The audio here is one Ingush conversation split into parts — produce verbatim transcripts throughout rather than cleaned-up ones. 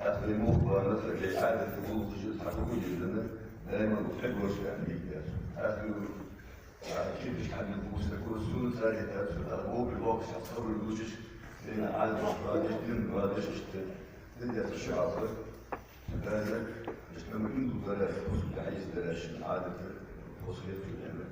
Аз вай мух бана, вай Ӏадат болх беш хьа дугу дезана, даиман хьегош ваьннав. Аз вай Ӏадат кхеташ хьамил бусаго сунна цари тацу, а бо би бокс хьа сабр душиш, дина Ӏадат бадиш, дин бадиш иштта. Дин яц шуьалха. Даза, иштта ма ин ду дараш, хус бахьис дараш, Ӏадат, хус хету дена.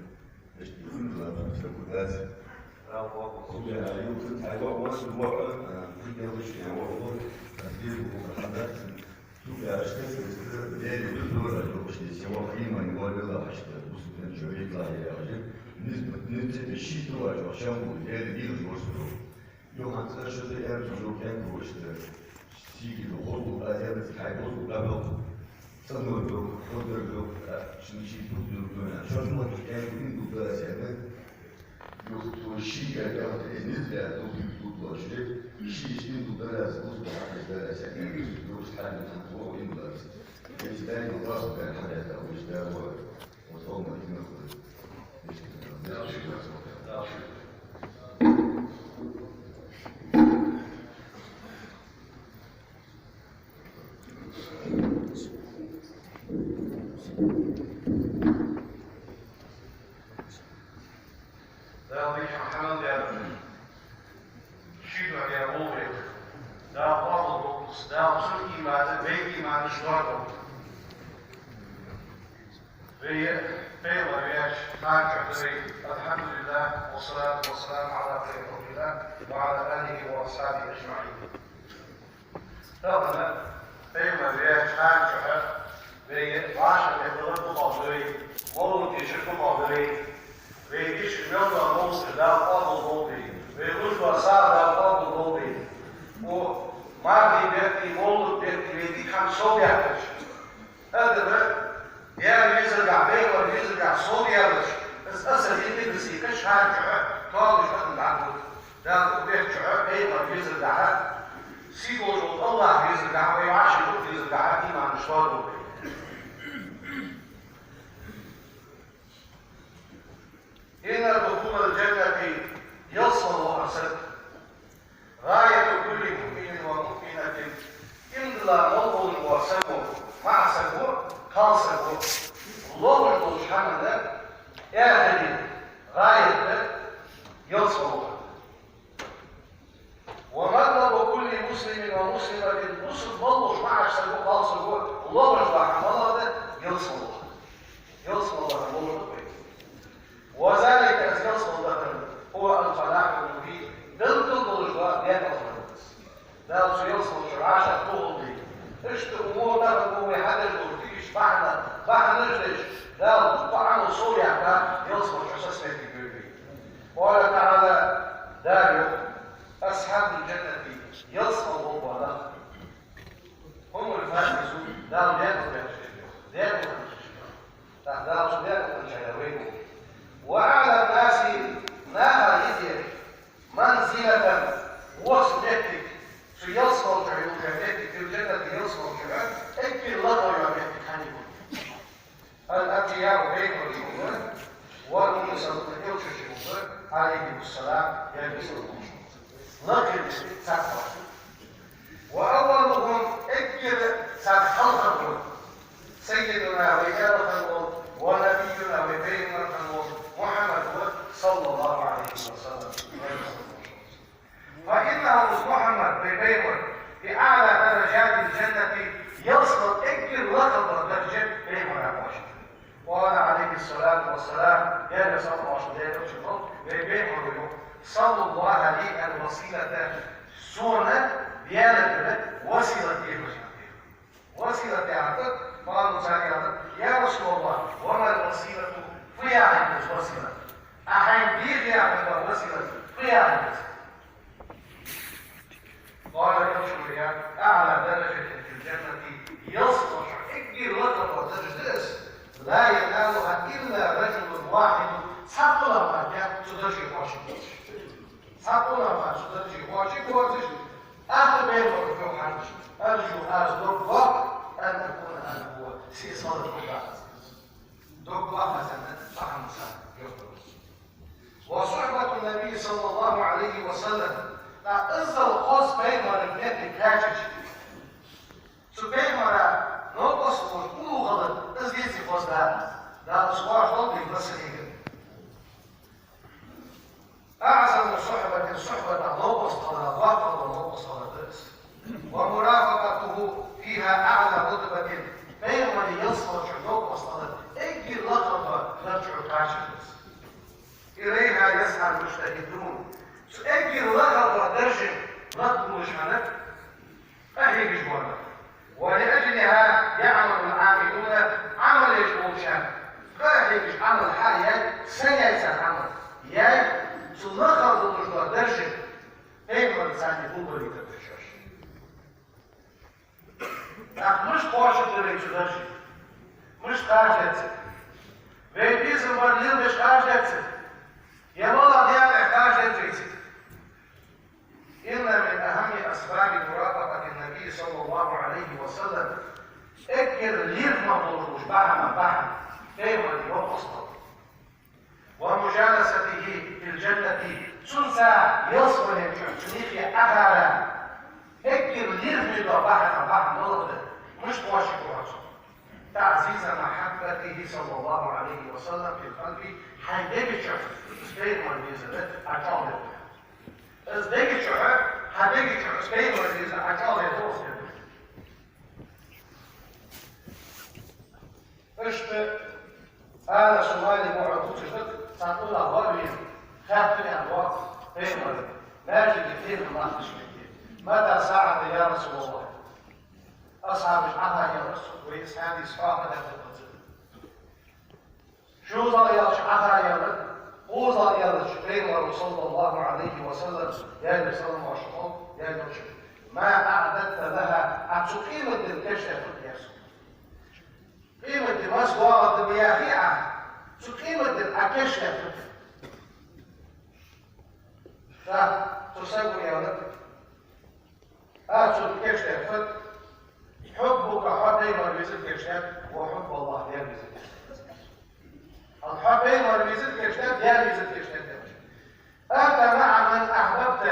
Юханца шоза аьнна, жо кенкурста. Сиги хозу азернас хьайбоз дабал. ЦӀанор дог, хозар дог, а, шин ши дуг дуг дуна. Шош мо кенку ин дуг дара сяна. Юхту ши гагахта из низ бя дуг дуг дуг лоши. Ши ин дуг дара, дуг дуг хьакъис дара сяна. Юхту ши хьакъис дара. Из дай Аллах бя хьакъис дара, уж дара. Дала вай хьалха дер. Ши дуьхьа дер вогӀе. Дала къоабал долда, Дала цун иман, вай иман шоаш долда. Вай пайхамар ваьча хана чухь да вай. الحمد لله والصلاة والسلام على خير خلق الله وعلى آله وأصحابه أجمعين. Тахан пайхамар ваьча хана чухь вай вӀашагӀкхетар дукхагӀа да вай, мовлид дешар дукхагӀа да вай. Вай дешар мел дола мовлид Дала къоабал долда вай. Вай луш дола сагӀа Дала къоабал долда вай. Укх мархий бетта, мовлид бетта вай дика хӀама совдаьхача, адама Даьла везаргахьа, пайхамара везаргахьа совдаьлча, из асар йиъ низ сий кхаьчача хана чухь тоалуш адам дӀадода. Дала укх бетта чухь пайхамара везаргахьа, сийдолча волча Аллахӏа везаргахьа, вай вӀаший везаргахьа иман шоаш долда. إن دخول الجنة, ялсмала вахар саг, غاية كل مؤمن ومؤمنة, иман дилла мел волча саго, маӀа саго, кхалсаго, ловш долча хӀаман эхарт, гӀаят да ялсмала вахар. ومطلب كل مسلم ومسلمة, бусалба мел волча маӀача саго, кхалсаго ловш дола хӀама малагӀа да? Ялсмала вахар. Ялсмала вахар ловш да вай. وذلك, из ялсмала дахар, هو الفلاح المبين, белгала долаш дола декъала хӀама да из. Дала цу ялсмала чу вӀашагӀкхетар долда вай. Иштта умор дахар мо вай хьадеш дола дикача бахьанех, бахьанаш деш, Дала дукха Ӏамал совъяьккха, ялсмала чу сацметтиг йойла вай. قال تعالى, Дала йоах: أصحاب الجنة, ялсмала болх бола нах, هم الفائزون, Дала декъала баьхкача, декъала хиннача. ТӀаккха Дала цу декъала хинначарех вай ва. وأعلى الناس, наха юкъе, منزلة, вос моттиг, цу ялсмала чу йолча моттиг, في الجنة, ялсмала чу, эггара лакхагӀа йола моттиг хьан я? الأنبياء, пайхамараш я, والمرسلون, элчанаш я, عليهم السلام, Даьла салам хилда царна. Лакхе царна хилар. وأولهم, эггара царел хьалхара вола, سيدنا, вай Даьла элча вола, ونبينا, вай пайхамар вола, Мухьаммад ва, صلى الله عليه وسلم. فإنه, Мухьаммад, вай пайхамар, في أعلى درجات الجنة, ялсмале эггара лакхагӀа даржа пайхамара кхоачаш да. قال عليه الصلاة والسلام, Даьла салам хилда цунна, вай пайхамара йоах: سلوا الله لي الوسيلة, сона Даьлагара василат дехалаш. Василат яхар да, قالوا, цар аьлар: يا رسول الله, وما الوسيلة, фу я хьайна из василат? Хьайна деха яхаш дола василат фу я хьайна из? قال, элчано аьлар: أعلى درجة في الجنة, ялсмале чу эггара лакхагӀа даржа да из, لا ينالها إلا رجل واحد, цхьа къонах мара цу дарже кхоачаш вац. Цхьа къонах мара цу дарже кхоачаш вац, атта бер вара хьарча, аржу аз дог бакъ, أن أكون أنا هو, се хилар дог бакъ аз. Дог бакъ аз аьнна, цхьа хӀама ца йоах. وصحبة النبي صلى الله عليه وسلم, тӀаккха иззал хоза пайхамара моттиг кхаьчача, فيها أعلى رتبة, пайхамара ялсмала чу йоккха хьоастал да, эггара лакхагӀа дарж чу кхачаргда из. إليها يسعى المجتهدون, цу эггара лакхагӀа дарже латташ хинна къахьегаш бола нах. ولأجلها يعمل العاملون, Ӏамал еш болчар къахьегаш Ӏамал хьаяь, сенна яьй цар Ӏамал? Яьй, цу лакхагӀа долаш дола дарже пайхамара царна гулбалийтаргда шоаш. ТӀаккха мишта кхоачаргда вай цу дарже? Мишта кхачаргда цига? Вай безам бар леладеш кхачаргда цига? Е вала Даьла тӀехь кхачаргда вай цига? إن من أهم أسباب مرافقة النبي صلى الله عليه وسلم, эггара лоархӀаме долаш бахьан, бахьан пайхамара йоккха хьоастал. ومجالسته في الجنة, цунца ялсмален чу цун юхе Ӏохара эггара лоархӀаме дола бахьан, бахьан малагӀа да? Мишта кхоачаргва хьо цунна? تعزيز محبته صلى الله عليه وسلم في القلب, хьай дега чу из пайхамар везар Ӏа чӀоагӀдергда. Из дега чу, хьа дега чу из пайхамар везар Ӏа чӀоагӀдергда. Иштта Анаса, Малика, Ӏовдалча дика цхьа къонах вар веза, хаьттар аьнна вар пайхамарга, маьждиге хьехам латташ метте: متى الساعة يا رسول الله؟ Асхьабаша Ӏохайна аьлар цунга, вай из хьадис хьоахадаьд хӀанз. ШозлагӀа аьлча Ӏохайна аьлар, кхозлагӀа аьлча пайхамара, صلى الله عليه وسلم, Даьлера салам-моаршал хилда, аьлар цо: ما أعددت لها, Ӏа цу къематдийнна кийчдаьд фуд, аьлар цо. Къематди масса доагӀаргда ма яхий Ӏа, цу къематдийнна Ӏа кийчдаьд фуд? ТӀаккха цу саго аьлар: Ӏа цунна кийчдаьд фуд: حبك, хьо пайхамар везар кийчдаьд, وحب الله, Даьла везар кийчдаьд. Хьо пайхамар везар кийчдаьд, Даьла везар кийчдаьд, аьлар цо. أنت مع من أحببت,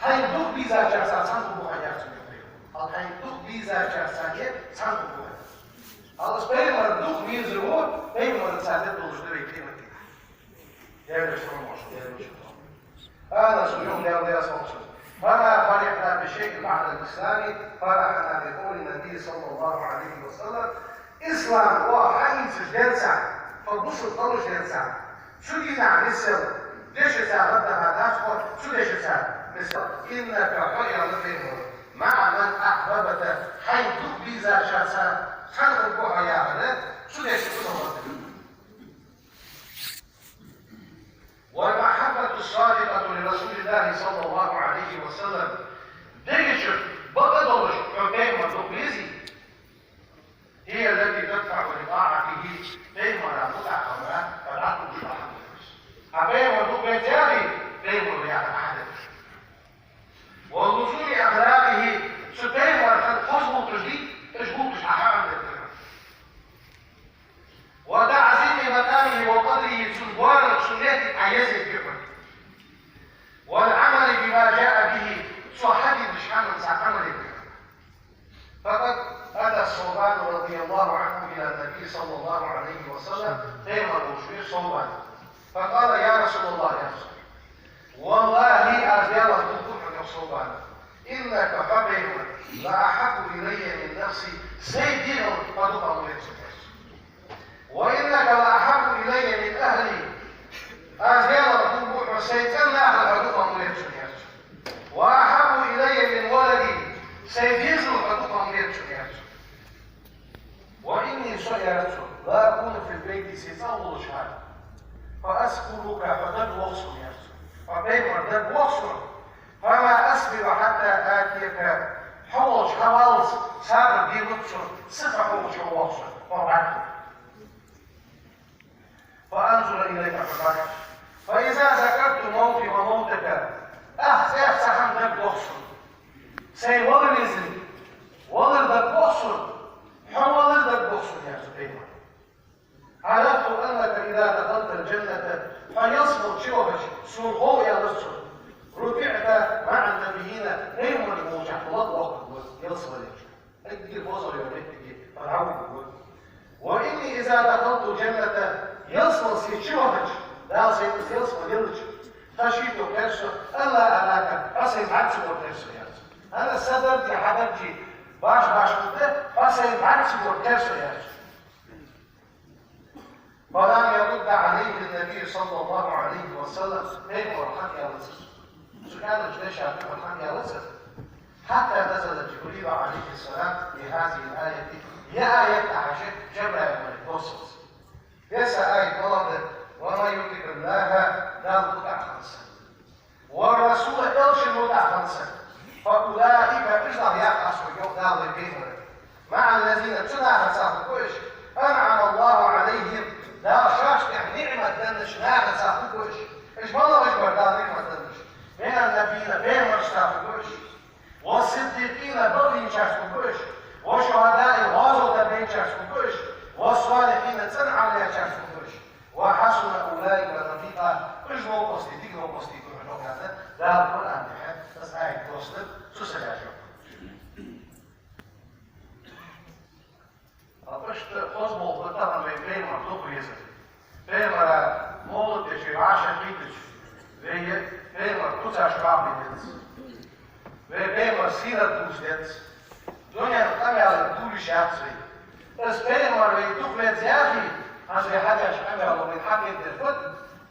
хьайна дукха безачарца цхьана хургва хьо, аьлар цо. Хьо хьайна дукха безачарца цхьана хургва хьо. Хьо из пайхамар дукха везаш ва, пайхамарца деррига долаш да вай къематдийнахьа. Даьлера салам-моаршал хилда. Анаса йоах, Даьла раьза хилва цунна: فما فرحنا بشيء بعد الإسلام فرحنا بقول النبي صلى الله عليه وسلم, ислам оаха хьаийцача денз, тхо бусалба хулача денз, цу дийнахьа мисал, дешаца гӀаддаха дац тхо, цу дешаца мисал: إنك, хьо, аьлар пайхамара, مع من أحببت, хьайна дукха безачарца цхьана хургва хьо яхар, цу дешаца мисал гӀаддахар. والمحبة الصادقة لرسول الله صلى الله عليه وسلم, дега чу бакъ долаш хьо пайхамар дукха везий, هي التي تدفع لطاعته, пайхамара мутӀахьа хилара дӀатӀадувш бахьан да из. Хьа пайхамар дукха веза яхе, пайхамара яхар Ӏа хьадергда. ولزوم أخلاقه, цу пайхамара хоза гӀулакхаш дий, уж гӀулакхаш Ӏа хьаӀомадергда. وتعظيم مقامه وقدره, цун боарам, цун моттиг Ӏа еза ергья хьона. والعمل بما جاء به, цо хьаденнача хӀаманца Ӏамал ергья хьона. فقد أتى ثوبان رضي الله عنه إلى النبي صلى الله عليه وسلم, пайхамар волча веара Совбан. فقال: يا رسول الله, аьлар цо. والله, аз Даьлах дув буъ хьона, йоах Совбана, إنك, хьо пайхамар, لأحب إلي من نفسي, сай дегӀал хьо дукха ма веза сона, аьлар цо. وإنك لأحب إلي من أهلي, аз Даьлах дув буъ хьона, сай цӀен нахал хьо дукха ма веза сона, аьлар цо. وأحب إلي من ولدي, сай дезал хьо дукха ма веза сона, аьлар цо. وإني, со, аьлар цо, لأكون في البيت, сай цӀагӀа волча хана, فأذكرك, хьо дагавох сона, аьлар цо. Хьо пайхамар дагавох сона, فما أصبر حتى آتيك, хьо волча хьаваллалца сагӀа делац сона, сиха хьо волча хьавоагӀа со, хьо бӀаргагу. فأنظر إليك, хьо бӀаргагу. فإذا ذكرت موتي وموتك, тӀаккха цхьа хӀама дагавох сона. Сай валар везар, валар дагавох сона, хьо валар дагавох сона, аьлар цо пайхамара. عرفت أنك إذا دخلت الجنة, хьо ялсмала чувахача, сона хов, аьлар цо, رفعت مع النبيين, пайхамараш болча хана хьо лакхвоаккхаргва ялсмален чу. Эггара хозагӀа йола моттиге хьо дӀавугаргва. وإني إذا دخلت الجنة, ялсмала сай чувахача, Дала сайна из ялсмала елча, خشيت, кхер со, ألا أراك, хьо сайна бӀарга ца гӀор, кхер со, аьлар цо. ХӀана аьлча са даржеи хьа даржеи Баш-башха да, хьо сайна бӀаргацигара тера со яхаш. فلم يرد عليه النبي صلى الله عليه وسلم, пайхамара хьааьлар цунга. Цо аьннача дешах пайхамара хьааьлар цунга. حتى نزل جبريل عليه السلام بهذه الآية, ер аят хьахьежача, Жабраил малейк доссар цунга. Ер са аят малагӀа да: ومن يطع الله, Далла мутӀахьа хинна саг, والرسول, элчанна мутӀахьа хинна саг, فأولئك, уж дӀаяхьа хьасагӀа, йоах Дала вай пайхамарга, مع الذين, цу нахаца хургба уж, أنعم الله عليهم, Дала шоашта тӀа ниӀмат деннача нахаца хургба уж. Уж малагӀаш бар Дала ниӀмат деннараш? من النبيين, пайхамарашца хургба уж. والصديقين, бакълувчарца хургба уж. والشهداء, гӀазот дайначарца хургба уж. والصالحين, цӀена Ӏамал ечарца хургба уж. وحسن أولئك رفيقا, уж новкъостий дика новкъостий хургба уж, аьнна, Дала Къуръан тӀа из аят доссадаьд, цу сага жо. Ткъа иштта хоза болх ба тахан вай пайхамар дукха везар. Пайхамара мовлид деш, вай вӀашагӀкхийтача, вай пайхамара куцаш кхоабаш деза. Вай пайхамара сират дувца деза. Дунен къамаьл дувца йиш яц вай. Из пайхамар вай дукха веза яхе, хӀанз вай хьадеш къамаьл вайна хьакхетар фуд,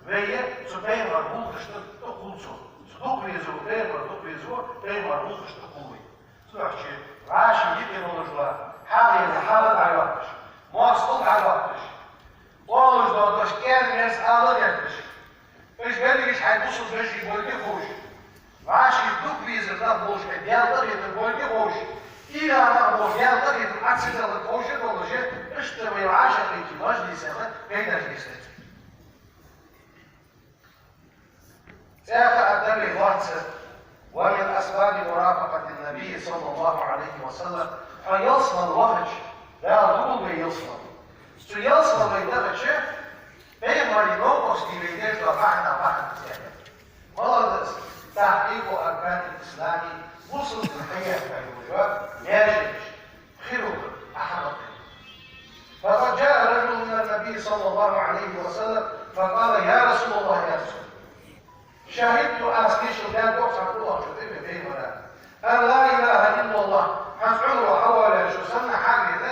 вай цу пайхамара гӀулакхашта тӀакхувл цо. Цу дукха везар, пайхамар дукха везар, пайхамара гӀулакхашта тӀакхувл вай. Цудухьа вӀаший йиӀиг волаш ва, хьалхара хьал дӀайоаккхаш, моастагӀал дӀадоаккхаш, оалаш дола дош кӀаьда-мерза ала гӀерташ, уж берригаш хьай бусалба вежарий болга ховш, вӀаший дукха везар нах болаш, хьай Даьла къахетам болга ховш, уйла нах болаш, Даьла къахетам Ӏа ца делларг ховш долаш, иштта вай вӀашагӀкхийттача мажлисех пайда эца деза. ЦӀаьхха а далил лоацца: ومن أسباب مرافقة النبي صلى الله عليه وسلم, хьо ялсмала вахача, Дала дувл вай ялсмала. Цу ялсмала вай дахача, пайхамара новкъостий вай деш дола бахьан, бахьан цӀена. МалагӀа да из? تحقيق أركان الإسلام, бусалба дин хьаэца йола маьженаш, хӀиралгӀа ахьарал. فقد جاء رجل إلى النبي صلى الله عليه وسلم فقال: يا رسول الله, аьлар цо. شهدت, аз тешал даьд, йоах, цхьан къонахчо тӀавена пайхамара, أن لا إله إلا الله, хӀанз Ӏумара хьавоалаеш санна хьавена,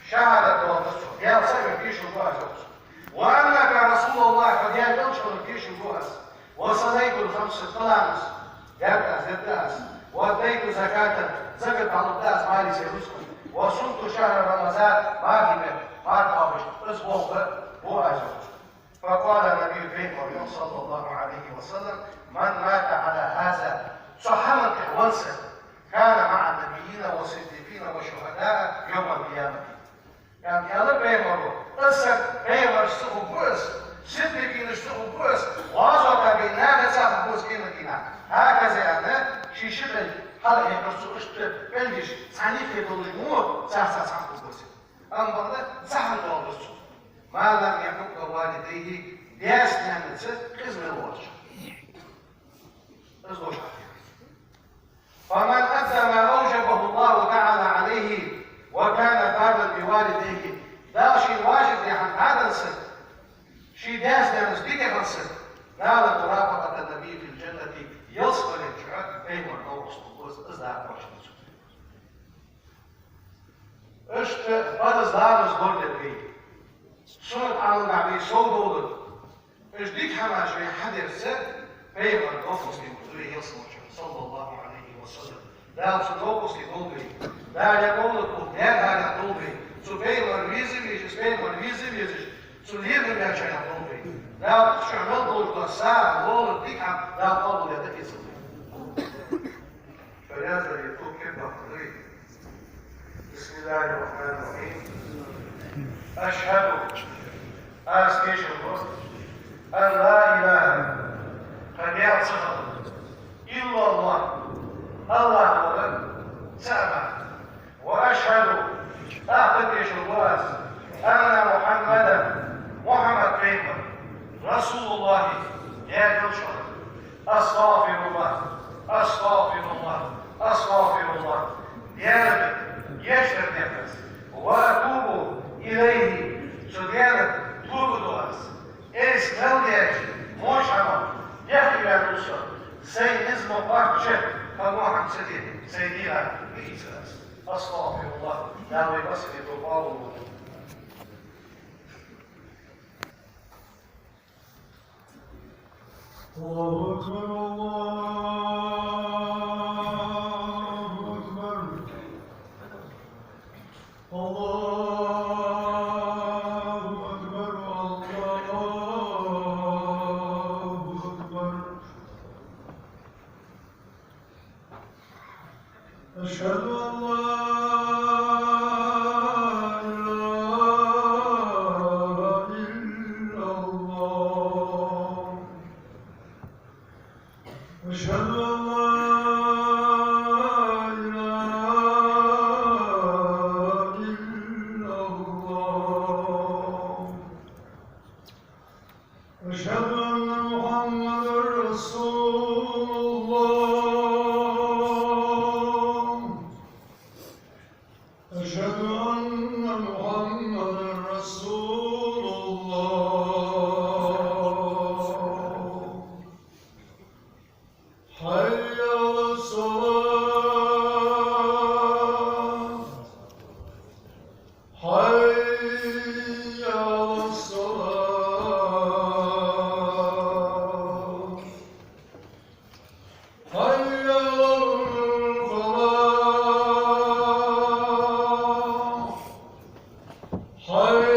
шахӀадат доаладир цо, Даьла саг хилар тешал ду аз, йоах цо. وأنك رسول الله, хьо Даьла элча хилар тешал ду аз. وصليت الخمس, пхи ламаз даьд аз, дергда аз. وأديت الزكاة, закат дӀалургда аз, мали сай рузкъан. وصمت شهر رمضان, мархий бетта марха кхоабаш, из болх бу аз, йоах цо. فقال النبي, пайхамара йоах, صلى الله عليه وسلم: من مات على هذا, цу хӀаман тӀа венна саг, كان مع النبيين والصديقين والشهداء يوم القيامة. Яъни, аьлар пайхамара, из саг пайхамарашца хургва из, сиддикъинашца хургва из, гӀазота бе нахаца хургва из къематдийнахьа. Хьаказа аьнна, ший ши кӀал хьалхьекхар цо, иштта кӀалдиш, цхьанне хеталуш мо, царца цхьана хургва из. Амма бакъда цхьа хӀама доаладир цо: ما لم يعق والديه, даьца-наьнаца къиза мел воацача. Из дош хьаькхар. فمن أدى ما أوجبه الله تعالى عليه وكان بارا بوالديه, Дала шийна важиб даь хӀама дӀаденна саг, ший даьца-наьнаца дика хинна саг, نال مرافقة النبي في الجنة, ялсмален чу пайхамара новкъост хургва из, из дакъа кхоачаргда цунна. Иштта парз ламаз лорадар вай, суннат Ӏамалгахьа вай совдовлар, уж дика хӀамаш вай хьадарца, пайхамара новкъостий хургда вай ялсмалча, صلى الله عليه وسلم. Дала цун новкъостий долда вай. Дала ер мовлид даьр хӀаране долда вай. Цу пайхамар веза а везаш, из пайхамар веза а везаш, цун лерхӀам баьчарех долда вай. Дала цу чу мел долаш дола сагӀа, ловра, дика хӀама Дала къоабалъяь дӀаэцалда вай. Шо раьза дале, тхов кхетабахар. بسم الله الرحمن الرحيم. أشهد, аз тешал ду, أن لا إله, кхы Даьла ца хилар, إلا الله, АллахӀ вола цаӀ мара. وأشهد, тӀаккха тешал ду аз, أن محمدا, Мухьаммад пайхамар, رسول الله, Даьла элча хилар. أستغفر الله، أستغفر الله، أستغفر الله. Даьлага гешт дар дех аз. وأتوب إليه, цу Даьлага тоба ду аз. Айса мел даьча воча хӀамах дехьаваьннав со. Сай низ ма кхоачча, кхы во хӀама ца де, сай дегӀа ма ийца аз. أستغفر الله. Дала вай массане товфикъ лолда. الله أكبر، الله أكبر. الله أكبر، الله أكبر. أشهد أن لا إله إلا الله. أشهد أن لا إله إلا الله. أشهد أن محمدا رسول الله. أشهد أن محمدا رسول الله. حي على الصلاة. حي على الصلاة. حي على الفلاح. حي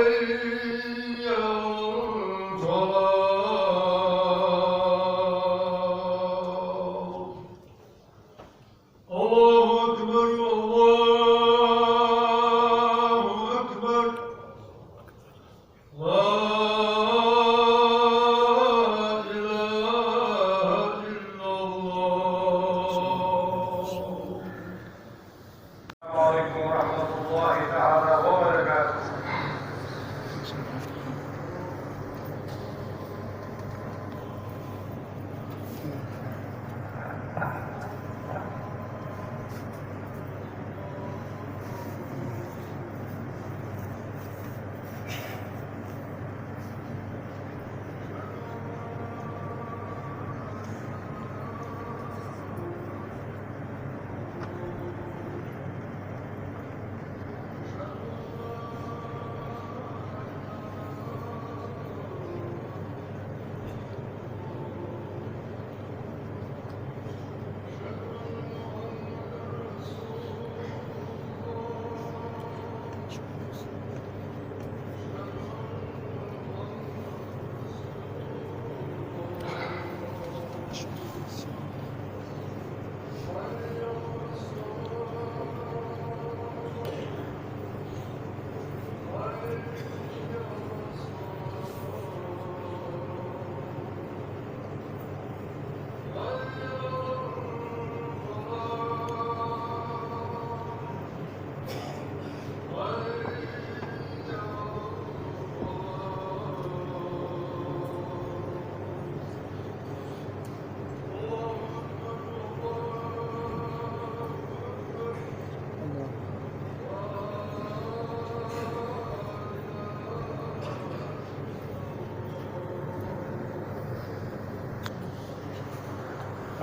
على الفلاح. الله أكبر، الله أكبر. لا إله إلا الله. السلام عليكم ورحمة الله تعالى وبركاته.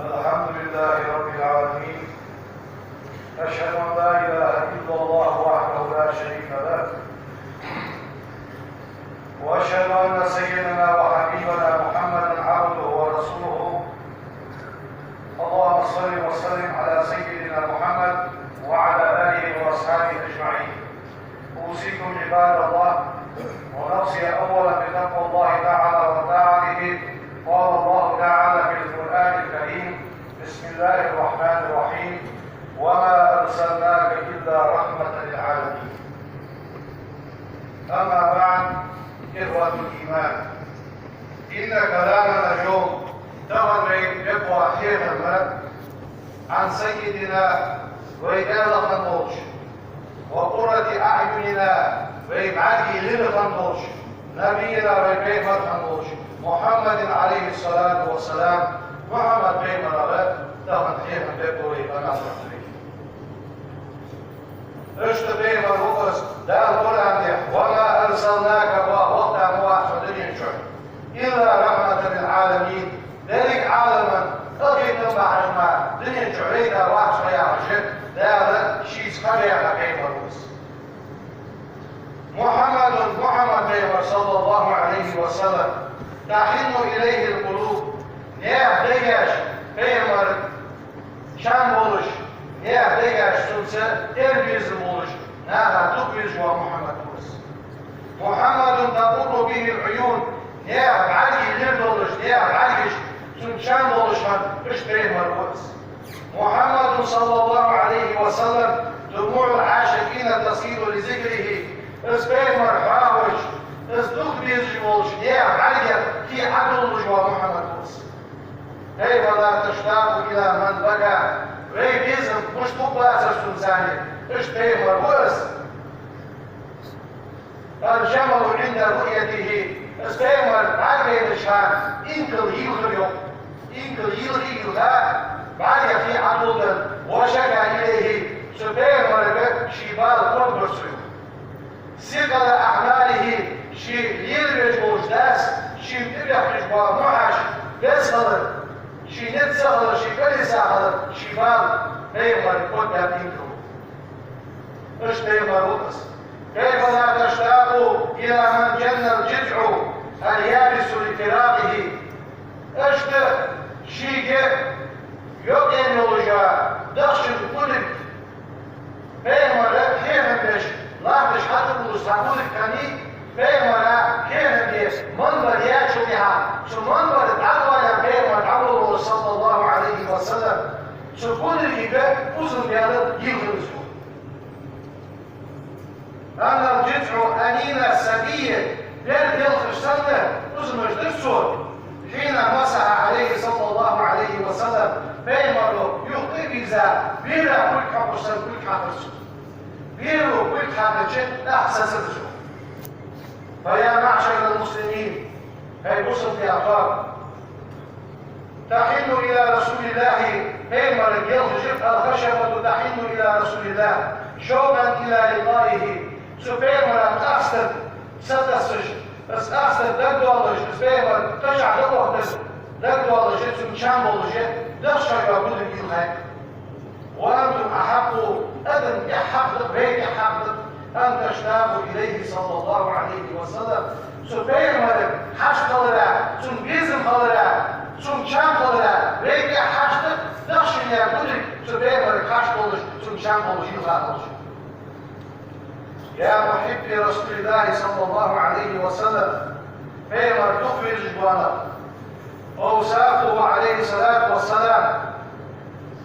الحمد لله رب العالمين. أشهد أن لا إله إلا الله وحده لا شريك له. وأشهد أن سيدنا وحبيبنا محمدا عبده ورسوله. اللهم صل وسلم على سيدنا محمد وعلى آله وأصحابه أجمعين. أوصيكم عباد الله ونفسي أولا بتقوى الله تعالى وطاعته. قال الله تعالى في القرآن الكريم: بسم الله الرحمن الرحيم: وما أرسلناك إلا رحمة للعالمين. أما بعد، إخوة الإيمان، إن كلامنا اليوم, тахан вай бекъа хьехам ба عن سيدنا, вай Даьла хьехам болча, وقرة أعيننا, вай бӀаргий лира хьехам болча, نبينا, вай пайхамар хьехам болча, محمد عليه الصلاة والسلام, Мухьаммад пайхамарах тахан хьехам бергба вай, къамаьл дергда вай. Иштта пайхамар ва из, Дала Къуръан тӀа: وما أرسلناك, ва вахийта ма вац хьо дунен чу, إلا رحمة للعالمين, деррига Ӏаламна къахетам бахьаш мара дунен чу вахийта вац хьо яхаш, Дала шийца Цхьа бӀаь пайхамар ва из. محمد, Мухьаммад пайхамар, صلى الله عليه وسلم, تحن إليه القلوب, наьха дегаш пайхамар чам болаш, наьха дегаш цунца тӀера безам болаш, наха дукха везаш вола Мухьаммад ва из. محمد تقر به العيون, наьха бӀаргий лир долаш, наьха бӀаргаш цун чам болаш хинна, иштта пайхамар ва из. محمد صلى الله عليه وسلم دموع العاشقين تسيل لذكره, из пайхамар хьоахавеш, из дукха безаш болча наьха бӀаргех хий Ӏодуллаш вола Мухьаммад ва из. كيف لا تشتاق إلى من بكى, вай безам мишта хургбацар цунца, иштта пайхамар ва из. الجمل عند رؤيته, из пайхамар бӀаргавайнача хана инкал йийлхар, йоах. Инкал йийлха-йийлха, бӀаргех хий Ӏодуллар, وشكا إليه, цу пайхамарга ший бала корабир цо, йоах. ثقل أحماله, ше лелавеш волча дас шийна тӀабехкаш бола мухьаш беза хилар, ший низ ца хилар, ше кӀалвиса хилар, ший бала пайхамарга корабаьб инкало. Иштта пайхамар ва из. كيف لا تشتاق إلى من جن الجذع اليابس لفراقه. Иштта шийга йокъаенна йолаш йола дахчан кулг пайхамара хьехам беш, латташ хьатӀабувлаш цхьа кулг хиннай, пайхамара хьехам беш, минбар яьчул тӀехьагӀа, цу минбара дӀадоаллалца пайхамар дӀаволавелар, صلى الله عليه وسلم, цу кулгага узам баьлар йийлхар из, йоах. أن الجذع أنين الصبي, бер делхаш санна узамаш дир цо. حين مسح عليه صلى الله عليه وسلم, пайхамара юха тӀа а вийрза, бера кулг хьокхаш санна кулг хьакхар цо. Беро кулг хьакхача, тӀаккха сацар цо. فيا معشر المسلمين, хӀай бусалба тоаба, تحن إلى رسول الله, пайхамарга елхаш я, الخشبة تحن إلى رسول الله شوقا إلى لقائه, цу пайхамара къаьстар сатасаш, из къаьстар дагадоаллаш, из пайхамар кхычахьа дӀаохийтар дагадоаллаш, цунна чам болаш, дахчан кулг йийлхай. وأنتم أحق, адам тӀехьа хьакъ да, вай тӀехьа хьакъ да, أن تشتاقوا إليه صلى الله عليه وسلم, цу пайхамарга хьашт хилара, цунна безам хилара, цунна чам хилара, вай тӀехьа хьашт да, дахчан кулг цу пайхамарга хьашт долаш, цунна чам болаш йийлха хилча. يا محبي رسول الله صلى الله عليه وسلم, пайхамар дукха везаш бола нах, أوصافه عليه الصلاة والسلام,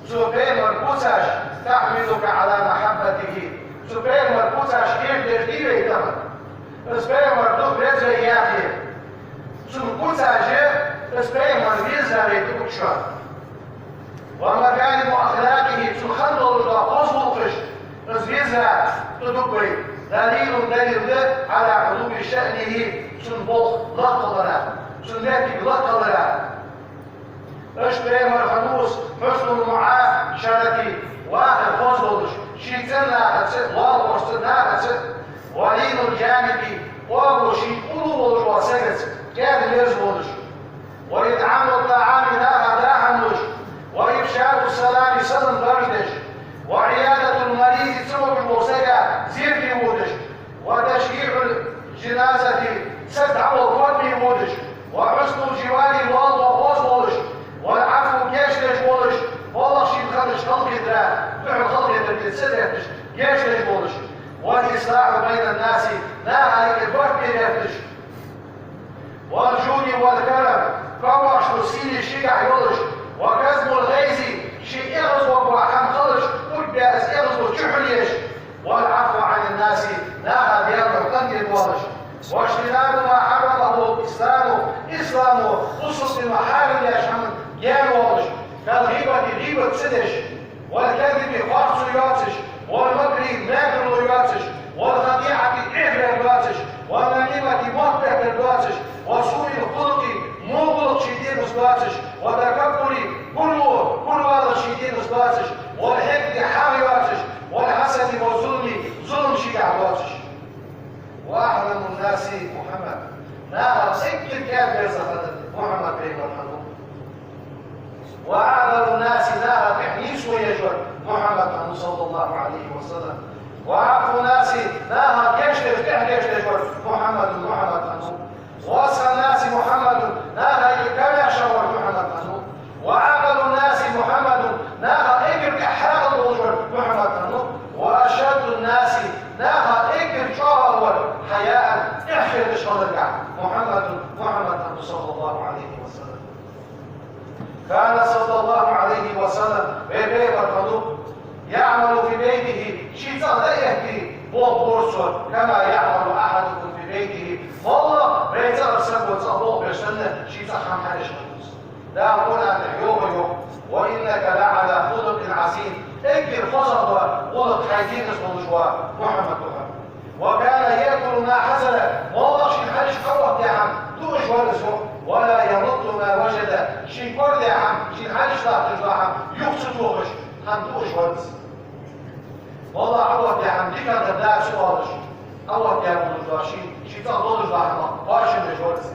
цу пайхамара куцаш, تحملك على محبته, цу пайхамара куцаш кхетадеш дий вай тахан? Из пайхамар дукха веза вай яхе, цун куцаш, из пайхамар веза вай дукха шоана. ومكارم أخلاقه, цун хинна долаш дола хоза гӀулакхаш, из веза тӀадуг вай, دليل, далил да, على علو شأنه, цун болх лакха хилара, цун моттиг лакха хилара. Иштта пайхамар хиннав из حسن المعاشرة, вахар хоза долаш, ший цӀен нахаца, лоалахошца, нахаца, ولين الجانب, къоабал ший уллув волаш вола сагаца кӀаьда-мерза волаш. وإطعام الطعام, наха даа хӀама луш, وإفشاء السلام, салам даржадеш, وعيادة المريض, цамогаш волча сага зерате водаш, وتشييع الجنازة, саг дӀаволла кодаме водаш, وحسن الجوار, лоалахо хоза волаш, والعفو, гешт деш волаш, балха шийна хиннача халахетара духьал халахетар тӀа ца детташ, гешт деш волаш, والإصلاح بين الناس, наха юкъе барт бе гӀерташ, والجود والكرم, комаьршал, сий шийгахьа йолаш, وكظم الغيظ, ший эгӀазваргвола хӀама хилча, ург баь из эгӀазло чухьалъеш, والعفو عن الناس, наха даьнна къинтӀера воалаш, واجتناب ما حرمه الإسلام, ислама, бусалба дино хьарам даьча хӀаманна гаьна воалаш, كالغيبة, гӀийбат ца деш, والكذب, харцо йоацаш, والمكر, мекарло йоацаш, والخديعة, эхь бер доацаш, والنميمة, мотт беттар доацаш, وسوء الخلق, во гӀулакх ший дегӀаца доацаш, والتكبر, кура, кура валар ший дегӀаца доацаш, والحقد, хьагӀ йоацаш, والحسد والظلم, зулам шийгахьа доацаш. وأحلم الناس محمد, нахах сагӀа кӀаьда-мерза хиннар Мухьаммад пайхамар хиннав. وأعقل الناس, наха тӀехьа нийсо еш вар محمد хиннав, صلى الله عليه وسلم. وأعفو الناس, наха гешт деш, тӀехьа гешт деш вар محمد, محمد хиннав. وأسخى الناس محمد, наха юкъе камаьрша вар محمد хиннав. وأعقل الناس محمد, наха эггара тӀех хьаькъал долаш вар محمد хиннав. وأشد الناس, наха эггара чӀоагӀа вар حياء, тӀехьа хеташ хиларгахь محمد, محمد хиннав, صلى الله عليه وسلم. كان صلى الله عليه وسلم, вай пайхамар хиннав, يعمل في بيته, ший цӀагӀа дӀаэтте болх бора цо, كما يعمل أحدكم في بيته, моллагӀа вай цӀагӀара саго цӀагӀа болх беш санна, ший цӀагӀа хӀама хьадеш хиннав из. Дала Къуръан тӀа йоах, йоах: وإنك لعلى خلق عظيم, эггара хозагӀа дола гӀулакх хьайна дегӀаца долаш ва محمد, محمد. وكان يأكل ما حضر, моллагӀа шийна хьалхашка хьаоттадаь хӀама дуаш вар из, ولا يمت ما وجد, шийна корадаь хӀама, шийна хьалхашка латташ дола хӀама юха ца тохаш, хӀама дуаш вар из. МоллагӀа хьаоттадаь хӀама дикагӀдар да ца оалаш, хьаоттадаь долаш дола, ший, ший цӀагӀа долаш дола хӀама кхоачам беш вар из.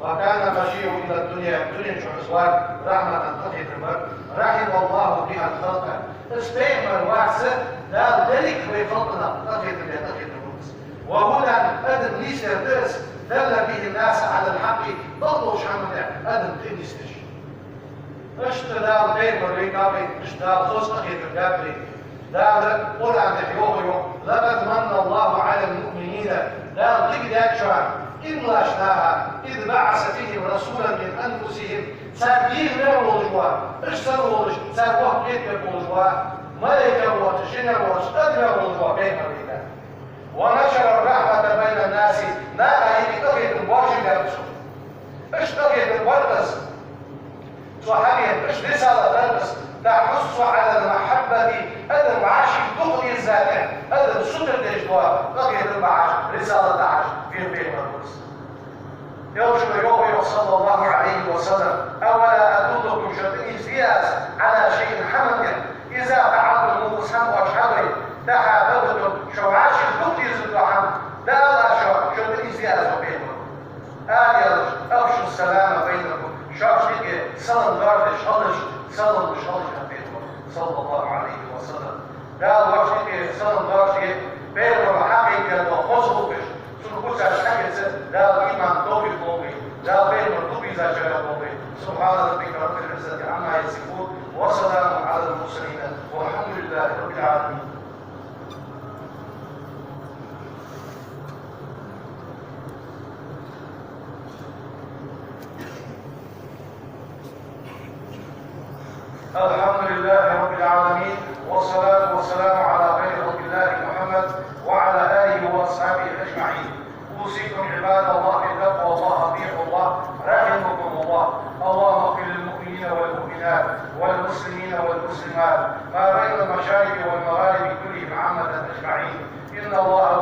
وكان مجيئه إلى الدنيا, дунен чу из вар رحمة, къахетам бар, رحم الله بها الخلق. Из пайхамар вар из, Дала деррига вай халкъа къахетам бе, къахетам бу из. وهدى, адам нийсдар да из, دل به الناس على الحق, бакъдолча хӀаман тӀа адам тӀа нийсдеш. Иштта Дала пайхамар вайна вайна, иштта Дала хоза къахетам баьб вайна. Дала Къуръан тӀа йоах, йоах: لقد من الله على المؤمنين, Дала дика даьд шоана иман долча наха, إذ بعث فيهم رسولا من أنفسهم, цар дегӀа мел волаш вола, уж санна волаш, цар воккха кхетаме волаш вола, малайк воацаш, жин воацаш, адам волаш вола пайхамар вайна. ونشر الرحمة بين الناس, наха юкъе къахетам боаржабаьб цо. Иштта къахетам бар из. Цо хьабаьхка иштта рисала дар из, تحث على المحبة, адам вӀаший дукха деза тӀа, адам сутара деш дола къахетам бахьаш, рисала дахьаш вена пайхамар ва из. Элчано йоах, йоах, صلى الله عليه وسلم: أولا أدلكم, шо тӀанийсде аз, على شيء, хӀаман тӀа, إذا فعلتموه, из хӀама оаш хьадой, تحاببتم, шо вӀаший дукха дезаргда хӀама, Дала шо, шо тӀанийсде аз, йоах пайхамара. Ала аьлча: أفشوا السلام بينكم, шоашта юкъе салам доаржадеш хилалаш, салам луш хилалаш, аьннад пайхамара, صلى الله عليه وسلم. Дала вайна юкъе салам доаржадолда, пайхамара хьакхайкадаь дола хоза гӀулакхаш, цунна куцаш хьаэца, Дала иман, товфикъ лолда вайна, Дала пайхамар дукха везачарех лолда вайна. سبحان ربك رب العزة عما يصفون، وسلام على المرسلين، والحمد لله رب العالمين. الحمد لله رب العالمين، والصلاة والسلام على خير خلق الله محمد وعلى آله وأصحابه أجمعين. أوصيكم عباد الله بتقوى الله، أطيعوا الله رحمكم الله. اللهم اغفر للمؤمنين والمؤمنات والمسلمين والمسلمات ما بين المشارق والمغارب كلهم عامة أجمعين. إن الله